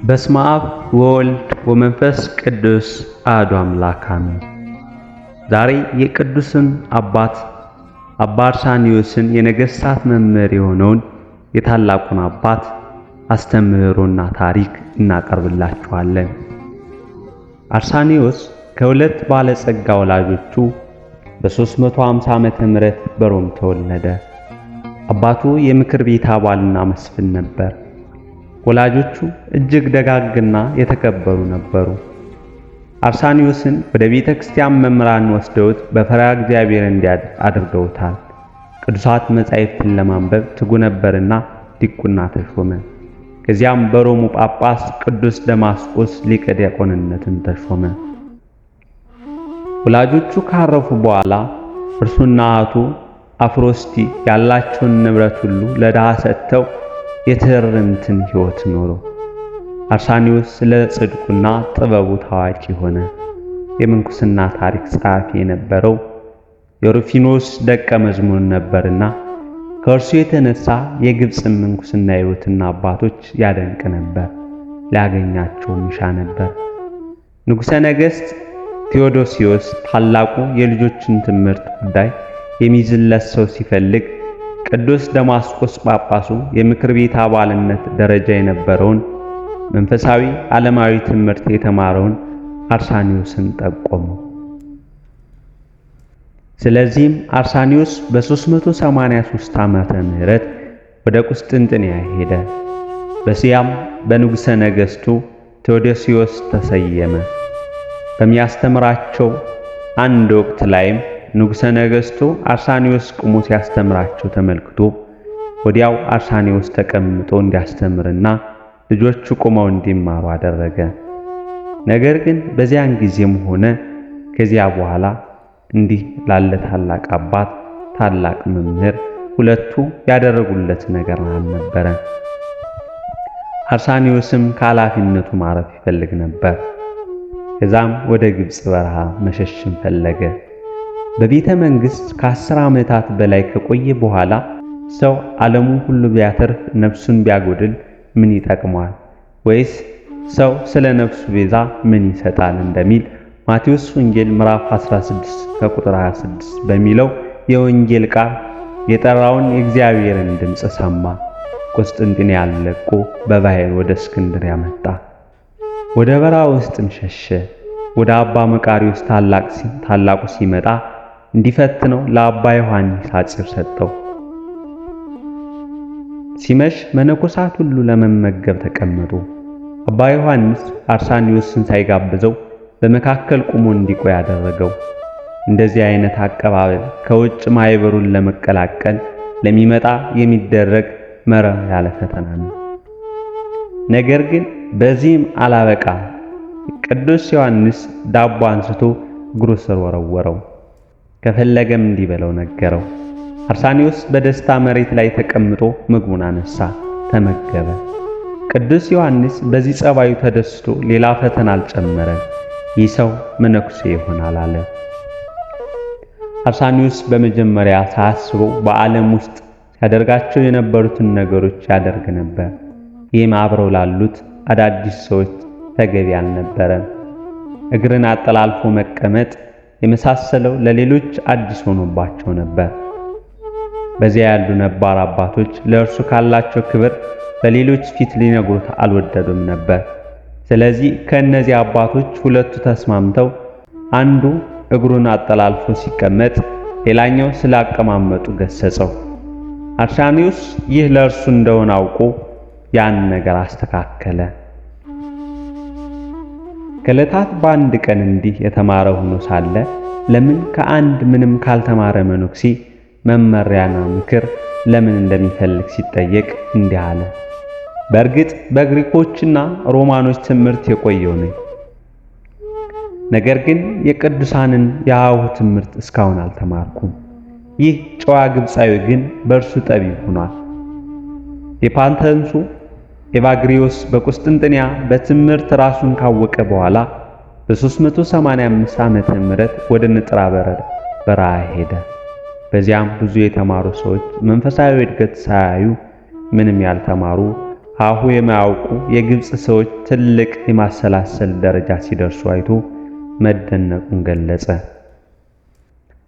በስመ አብ ወወልድ ወመንፈስ ቅዱስ አሐዱ አምላክ አሜን። ዛሬ የቅዱስን አባት አባ አርሳንዮስን የነገሥታት መምህር የሆነውን የታላቁን አባት አስተምህሮና ታሪክ እናቀርብላችኋለን። አርሳንዮስ ከሁለት ባለጸጋ ወላጆቹ በ350 ዓመተ ምህረት በሮም ተወለደ። አባቱ የምክር ቤት አባልና መስፍን ነበር። ወላጆቹ እጅግ ደጋግና የተከበሩ ነበሩ። አርሳንዮስን ወደ ቤተ ክርስቲያን መምህራን ወስደውት በፈሪሃ እግዚአብሔር እንዲያድግ አድርገውታል። ቅዱሳት መጻሕፍትን ለማንበብ ትጉ ነበርና ዲቁና ተሾመ። ከዚያም በሮሙ ጳጳስ ቅዱስ ደማስቆስ ሊቀ ዲያቆንነትን ተሾመ። ወላጆቹ ካረፉ በኋላ እርሱና እህቱ አፍሮስቲ ያላቸውን ንብረት ሁሉ ለድሃ ሰጥተው የትህርምትን ሕይወት ኖሩ። አርሳንዮስ ስለ ጽድቁና ጥበቡ ታዋቂ ሆነ። የምንኩስና ታሪክ ጸሐፊ የነበረው የሩፊኖስ ደቀ መዝሙር ነበርና ከእርሱ የተነሳ የግብፅን ምንኩስና ሕይወትና አባቶች ያደንቅ ነበር፣ ሊያገኛቸውም ይሻ ነበር። ንጉሠ ነገሥት ቴዎዶሲዮስ ታላቁ የልጆችን ትምህርት ጉዳይ የሚይዝለት ሰው ሲፈልግ ቅዱስ ደማስቆስ ጳጳሱ የምክር ቤት አባልነት ደረጃ የነበረውን መንፈሳዊ ዓለማዊ ትምህርት የተማረውን አርሳንዮስን ጠቆመው። ስለዚህም አርሳንዮስ በ383 ዓመተ ምህረት ወደ ቁስጥንጥንያ ሄደ። በዚያም በንጉሠ ነገሥቱ ቴዎዶሲዮስ ተሰየመ። በሚያስተምራቸው አንድ ወቅት ላይም ንጉሠ ነገሥቱ አርሳንዮስ ቆሞ ሲያስተምራቸው ተመልክቶ ወዲያው አርሳንዮስ ተቀምጦ እንዲያስተምርና ልጆቹ ቆመው እንዲማሩ አደረገ። ነገር ግን በዚያን ጊዜም ሆነ ከዚያ በኋላ እንዲህ ላለ ታላቅ አባት ታላቅ መምህር ሁለቱ ያደረጉለት ነገር አልነበረ። አርሳንዮስም ከኃላፊነቱ ማረፍ ይፈልግ ነበር። ከዛም ወደ ግብፅ በረሃ መሸሽን ፈለገ። በቤተ መንግሥት ከ10 ዓመታት በላይ ከቆየ በኋላ ሰው ዓለሙን ሁሉ ቢያተርፍ ነፍሱን ቢያጎድል ምን ይጠቅመዋል? ወይስ ሰው ስለ ነፍሱ ቤዛ ምን ይሰጣል? እንደሚል ማቴዎስ ወንጌል ምዕራፍ 16 ከቁጥር 26 በሚለው የወንጌል ቃል የጠራውን የእግዚአብሔርን ድምፅ ሰማ። ቁስጥንጥንያን ለቆ በባህር ወደ እስክንድርያ መጣ። ወደ በረሃ ውስጥም ሸሸ። ወደ አባ መቃሪዎስ ታላቁ ሲመጣ እንዲፈትነው ለአባ ዮሐንስ አጽር ሰጠው። ሲመሽ መነኮሳት ሁሉ ለመመገብ ተቀመጡ። አባ ዮሐንስ አርሳንዮስን ሳይጋብዘው በመካከል ቆሞ እንዲቆይ አደረገው። እንደዚህ አይነት አቀባበል ከውጭ ማህበሩን ለመቀላቀል ለሚመጣ የሚደረግ መረር ያለ ፈተና ነው። ነገር ግን በዚህም አላበቃ። ቅዱስ ዮሐንስ ዳቦ አንስቶ እግሩ ስር ወረወረው፣ ከፈለገም እንዲበለው ነገረው። አርሳንዮስ በደስታ መሬት ላይ ተቀምጦ ምግቡን አነሳ፣ ተመገበ። ቅዱስ ዮሐንስ በዚህ ጸባዩ ተደስቶ ሌላ ፈተና አልጨመረም። ይህ ሰው መነኩሴ ይሆናል አለ። አርሳንዮስ በመጀመሪያ ሳያስበው በዓለም ውስጥ ሲያደርጋቸው የነበሩትን ነገሮች ያደርግ ነበር። ይህም አብረው ላሉት አዳዲስ ሰዎች ተገቢ አልነበረም። እግርን አጠላልፎ መቀመጥ የመሳሰለው ለሌሎች አዲስ ሆኖባቸው ነበር። በዚያ ያሉ ነባር አባቶች ለእርሱ ካላቸው ክብር በሌሎች ፊት ሊነግሩት አልወደዱም ነበር። ስለዚህ ከእነዚህ አባቶች ሁለቱ ተስማምተው አንዱ እግሩን አጠላልፎ ሲቀመጥ፣ ሌላኛው ስለ አቀማመጡ ገሰጸው። አርሳንዮስ ይህ ለእርሱ እንደሆነ አውቆ ያን ነገር አስተካከለ። ከዕለታት በአንድ ቀን እንዲህ የተማረ ሆኖ ሳለ ለምን ከአንድ ምንም ካልተማረ መነኩሴ መመሪያና ምክር ለምን እንደሚፈልግ ሲጠየቅ እንዲህ አለ። በእርግጥ በግሪኮችና ሮማኖች ትምህርት የቆየው ነኝ። ነገር ግን የቅዱሳንን የሐሁ ትምህርት እስካሁን አልተማርኩም። ይህ ጨዋ ግብፃዊ ግን በእርሱ ጠቢብ ሆኗል። የፓንተንሱ ኤቫግሪዮስ በቁስጥንጥንያ በትምህርት ራሱን ካወቀ በኋላ በ385 ዓመተ ምህረት ወደ ንጥራ በረሃ ሄደ። በዚያም ብዙ የተማሩ ሰዎች መንፈሳዊ እድገት ሳያዩ ምንም ያልተማሩ ሀሁ የማያውቁ የግብፅ ሰዎች ትልቅ የማሰላሰል ደረጃ ሲደርሱ አይቶ መደነቁን ገለጸ።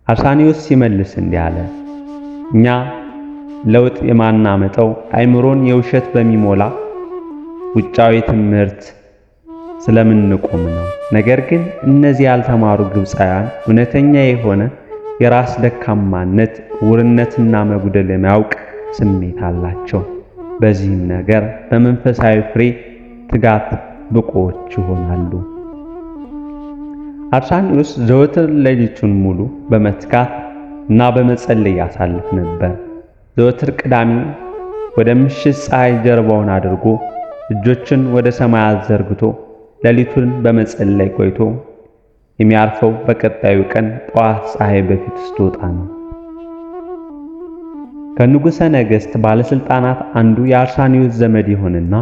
አርሳኒዮስ ሲመልስ እንዲህ አለ። እኛ ለውጥ የማናመጣው አይምሮን የውሸት በሚሞላ ውጫዊ ትምህርት ስለምንቆም ነው። ነገር ግን እነዚህ ያልተማሩ ግብፃውያን እውነተኛ የሆነ የራስ ደካማነት፣ ውርነትና መጉደል የማያውቅ ስሜት አላቸው። በዚህም ነገር በመንፈሳዊ ፍሬ ትጋት ብቁዎች ይሆናሉ። አርሳኒዮስ ዘወትር ሌሊቱን ሙሉ በመትጋት እና በመጸለይ ያሳልፍ ነበር። ዘወትር ቅዳሜ ወደ ምሽት ፀሐይ ጀርባውን አድርጎ እጆችን ወደ ሰማያት ዘርግቶ ሌሊቱን በመጸለይ ቆይቶ የሚያርፈው በቀጣዩ ቀን ጠዋት ፀሐይ በፊት ስትወጣ ነው። ከንጉሠ ነገሥት ባለስልጣናት አንዱ የአርሳኒዮስ ዘመድ የሆነና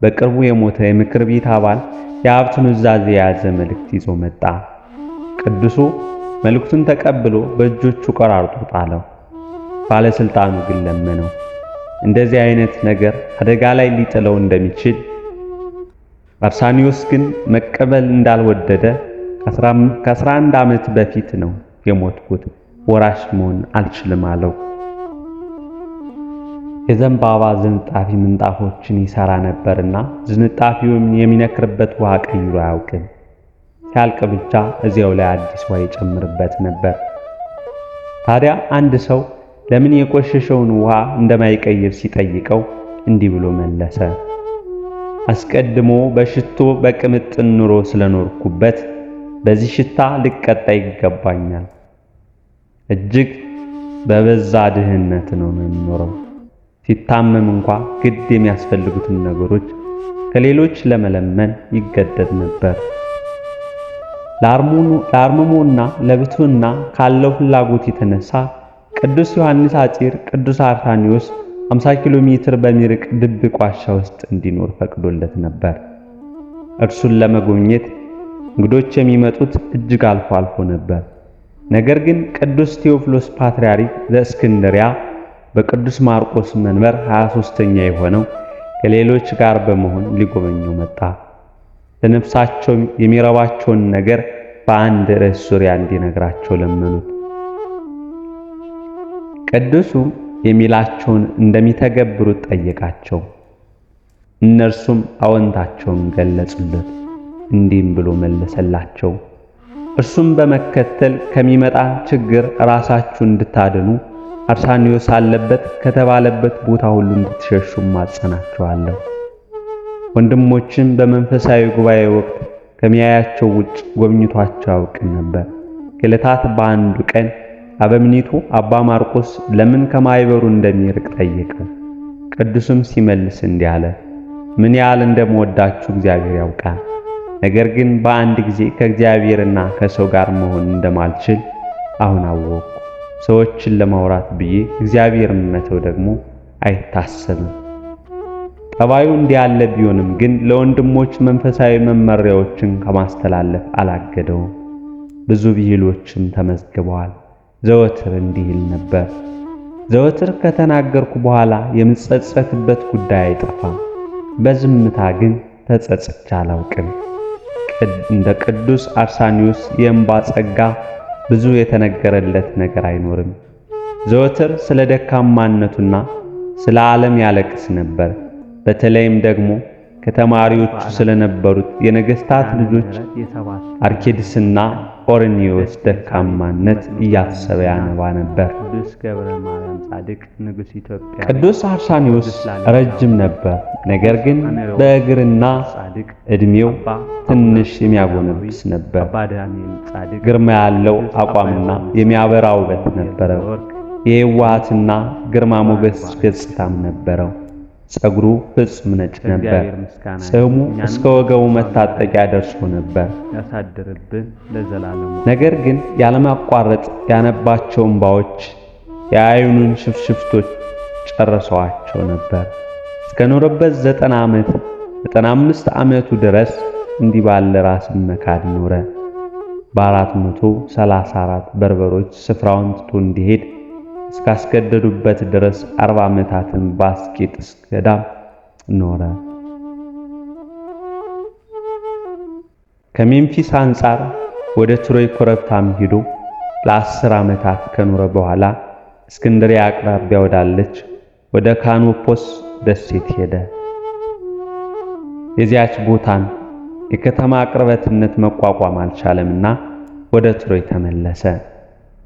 በቅርቡ የሞተ የምክር ቤት አባል የሀብት ኑዛዜ የያዘ መልእክት ይዞ መጣ። ቅዱሱ መልእክቱን ተቀብሎ በእጆቹ ቆራርጦ ጣለው። ባለስልጣኑ ግን ለመነው፣ እንደዚህ አይነት ነገር አደጋ ላይ ሊጥለው እንደሚችል። አርሳኒዮስ ግን መቀበል እንዳልወደደ ከ11 ዓመት በፊት ነው የሞትኩት፣ ወራሽ መሆን አልችልም አለው። የዘንባባ ዝንጣፊ ምንጣፎችን ይሰራ ነበርና ዝንጣፊውን የሚነክርበት ውሃ ቀይሮ አያውቅም። ሲያልቅ ብቻ እዚያው ላይ አዲስ ውሃ ይጨምርበት ነበር። ታዲያ አንድ ሰው ለምን የቆሸሸውን ውሃ እንደማይቀይር ሲጠይቀው እንዲህ ብሎ መለሰ። አስቀድሞ በሽቶ በቅምጥን ኑሮ ስለኖርኩበት በዚህ ሽታ ልቀጣ ይገባኛል። እጅግ በበዛ ድህነት ነው የምኖረው። ሲታመም እንኳ ግድ የሚያስፈልጉትን ነገሮች ከሌሎች ለመለመን ይገደድ ነበር። ለአርምሞና ለብትውና ካለው ፍላጎት የተነሳ ቅዱስ ዮሐንስ ሐጺር ቅዱስ አርሳኒዮስ 50 ኪሎ ሜትር በሚርቅ ድብቅ ዋሻ ውስጥ እንዲኖር ፈቅዶለት ነበር። እርሱን ለመጎብኘት እንግዶች የሚመጡት እጅግ አልፎ አልፎ ነበር። ነገር ግን ቅዱስ ቴዎፍሎስ ፓትርያርክ ዘእስክንድርያ በቅዱስ ማርቆስ መንበር 23ኛ የሆነው ከሌሎች ጋር በመሆን ሊጎበኘው መጣ። ለነፍሳቸው የሚረባቸውን ነገር በአንድ ርዕስ ዙሪያ እንዲነግራቸው ለመኑት። ቅዱሱም የሚላቸውን እንደሚተገብሩት ጠየቃቸው። እነርሱም አዎንታቸውን ገለጹለት። እንዲህም ብሎ መለሰላቸው። እርሱም በመከተል ከሚመጣ ችግር ራሳችሁ እንድታድኑ አርሳኒዮስ አለበት ከተባለበት ቦታ ሁሉ እንድትሸሹ ማጸናቸዋለሁ። ወንድሞችን በመንፈሳዊ ጉባኤ ወቅት ከሚያያቸው ውጭ ጎብኝቷቸው አያውቅም ነበር። ከዕለታት በአንዱ ቀን አበምኔቱ አባ ማርቆስ ለምን ከማይበሩ እንደሚርቅ ጠየቀው። ቅዱስም ሲመልስ እንዲህ አለ። ምን ያህል እንደምወዳችሁ እግዚአብሔር ያውቃል። ነገር ግን በአንድ ጊዜ ከእግዚአብሔርና ከሰው ጋር መሆን እንደማልችል አሁን አወቅኩ። ሰዎችን ለማውራት ብዬ እግዚአብሔርን መተው ደግሞ አይታሰብም። ጠባዩ እንዲህ ያለ ቢሆንም ግን ለወንድሞች መንፈሳዊ መመሪያዎችን ከማስተላለፍ አላገደውም። ብዙ ብሂሎችም ተመዝግበዋል። ዘወትር እንዲህ ይል ነበር። ዘወትር ከተናገርኩ በኋላ የምጸጸትበት ጉዳይ አይጠፋም። በዝምታ ግን ተጸጽቼ አላውቅም። እንደ ቅዱስ አርሳኒዮስ የእንባ ጸጋ ብዙ የተነገረለት ነገር አይኖርም። ዘወትር ስለ ደካማነቱና ስለ ዓለም ያለቅስ ነበር። በተለይም ደግሞ ከተማሪዎቹ ስለነበሩት የነገስታት ልጆች አርኬድስና ኦርኒዮስ ደካማነት እያሰበ ያነባ ነበር። ቅዱስ አርሳኒዮስ ረጅም ነበር፣ ነገር ግን በእግርና እድሜው ትንሽ የሚያጎነብስ ነበር። ግርማ ያለው አቋምና የሚያበራ ውበት ነበረው። የየዋሃትና ግርማ ሞገስ ገጽታም ነበረው። ጸጉሩ ፍጹም ነጭ ነበር። ጽሕሙ እስከ ወገቡ መታጠቂያ ደርሶ ነበር። ነገር ግን ያለማቋረጥ ያነባቸው እንባዎች የዓይኑን ሽፍሽፍቶች ጨርሰዋቸው ነበር። እስከኖረበት 95 ዓመቱ ድረስ እንዲህ ባለ ራስን መካድ ኖረ። በ434 በርበሮች ስፍራውን ትቶ እንዲሄድ እስካስገደዱበት ድረስ 40 ዓመታትን በአስቄጥስ ገዳም ኖረ። ከሜምፊስ አንጻር ወደ ትሮይ ኮረብታም ሄዶ ለ10 ዓመታት ከኖረ በኋላ እስክንድርያ አቅራቢያ ወዳለች ወደ ካኖፖስ ደሴት ሄደ። የዚያች ቦታን የከተማ ቅርበትነት መቋቋም አልቻለምና ወደ ትሮይ ተመለሰ።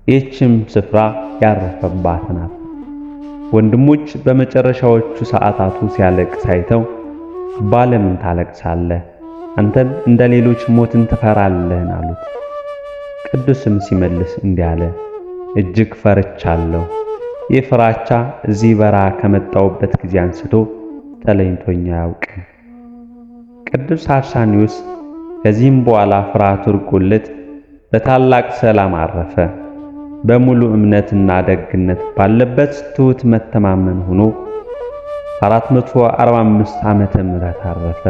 ይህችም ስፍራ ያረፈባት ናት። ወንድሞች በመጨረሻዎቹ ሰዓታቱ ሲያለቅስ አይተው አባ ለምን ታለቅሳለህ? አንተም እንደ ሌሎች ሞትን ትፈራለህን? አሉት። ቅዱስም ሲመልስ እንዲህ አለ፣ እጅግ ፈርቻለሁ። ይህ ፍራቻ እዚህ በረሃ ከመጣሁበት ጊዜ አንስቶ ተለይቶኝ አያውቅም። ቅዱስ አርሳኒዮስ ከዚህም በኋላ ፍርሃቱ ርቆለት በታላቅ ሰላም አረፈ። በሙሉ እምነትና ደግነት ባለበት ትሑት መተማመን ሆኖ 445 ዓመተ ምህረት አረፈ።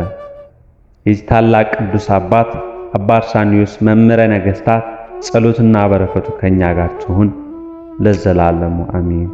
የዚህ ታላቅ ቅዱስ አባት አባ አርሳኒዮስ መምህረ ነገሥታት ጸሎትና በረከቱ ከኛ ጋር ትሁን ለዘላለሙ አሜን።